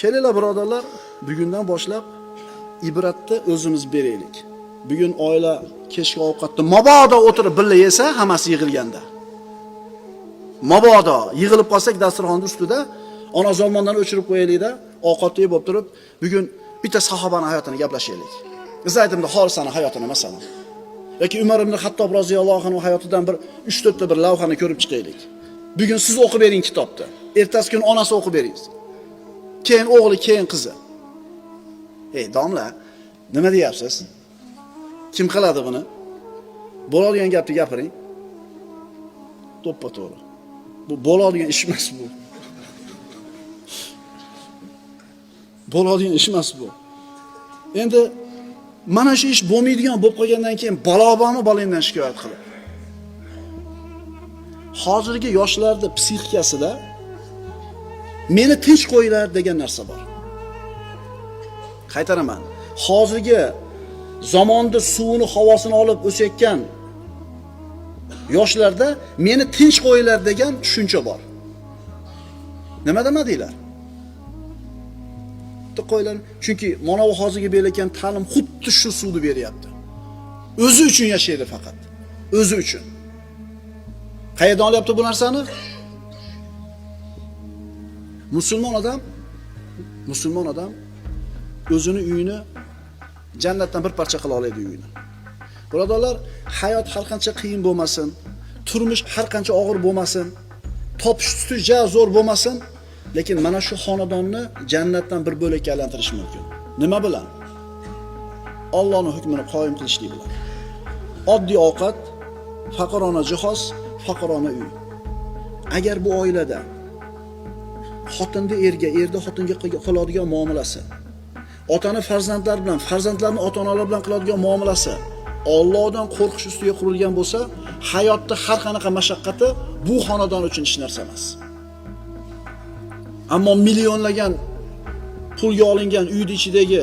Kelinglar birodarlar, bugundan boshlab ibratni o'zimiz beraylik. Bugun oila kechki ovqatni mabodo o'tirib birga yesa, hammasi yig'ilganda. Mabodo yig'ilib qolsak dasturxonning ustida ona zolmondan o'chirib qo'yaylik-da, ovqatni yeb bo'lib turib, bugun bitta sahobaning hayotini gaplashaylik. Zayd ibn Horisaning hayotini masalan. Yoki Umar ibn Xattob roziyallohu anhu hayotidan bir 3-4 ta bir lavhani ko'rib chiqaylik. Bugun siz o'qib bering kitobni. Ertasi kun onasi o'qib beringiz. Keyin o'g'li, keyin qizi. Ey domla, nima deyapsiz? Kim qiladi buni? Bo'ladigan gapni gapiring. To'ppa-to'g'ri. Bu bo'ladigan ish emas bu. Bo'ladigan ish emas bu. Endi mana shu ish bo'lmaydigan bo'lib qolgandan keyin balo bormi bolangdan shikoyat qilib. Hozirgi yoshlarda psixikasida meni tinch qo'yinglar degan narsa bor. Qaytaraman. Hozirgi zamonda suvini, havosini olib o'sayotgan yoshlarda meni tinch qo'yinglar degan tushuncha bor. Nima demadinglar? Qo'yinglar, chunki mana bu hozirgi berilayotgan ta'lim xuddi shu suvni beryapti. O'zi uchun yashaydi faqat. O'zi uchun. Qayerdan olyapti bu narsani? Musulmon odam o'zini uyini jannatdan bir parcha qila oladi uyini. Birodarlar, hayot har qancha qiyin bo'lmasin, turmush har qancha og'ir bo'lmasin, topish tutish ja zo'r bo'lmasin, lekin mana shu xonadonni jannatdan bir bo'lakka aylantirish mumkin. Nima bilan? Allohning hukmini qoyim qilishlik bilan. Oddiy ovqat, faqirona jihoz, faqirona uy. Agar bu oilada xotinni erga, erni xotinga qiladigan muomalasi, otani farzandlar bilan, farzandlarni ota-onalar bilan qiladigan muomalasi Allohdan qo'rqish ustiga qurilgan bo'lsa, hayotda har qanaqa mashaqqati bu xonadon uchun hech narsa emas. Ammo millionlagan pulga olingan uyning ichidagi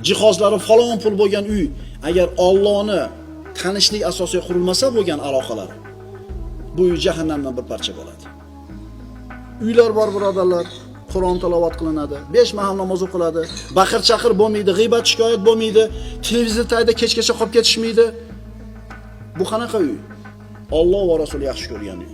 jihozlari falon pul bo'lgan uy, agar Allohni tanishlik asosiga qurilmasa bo'lgan aloqalar, bu uy jahannamdan bir parcha bo'ladi. Uylar bor birodarlar, Qur'on tilovat qilinadi, 5 mahal namoz o'qiladi, baqir-chaqir bo'lmaydi, g'iybat shikoyat bo'lmaydi, televizor tagida kechgacha qolib ketishmaydi. Bu qanaqa uy? Alloh va Rasuli yaxshi ko'rgan uy.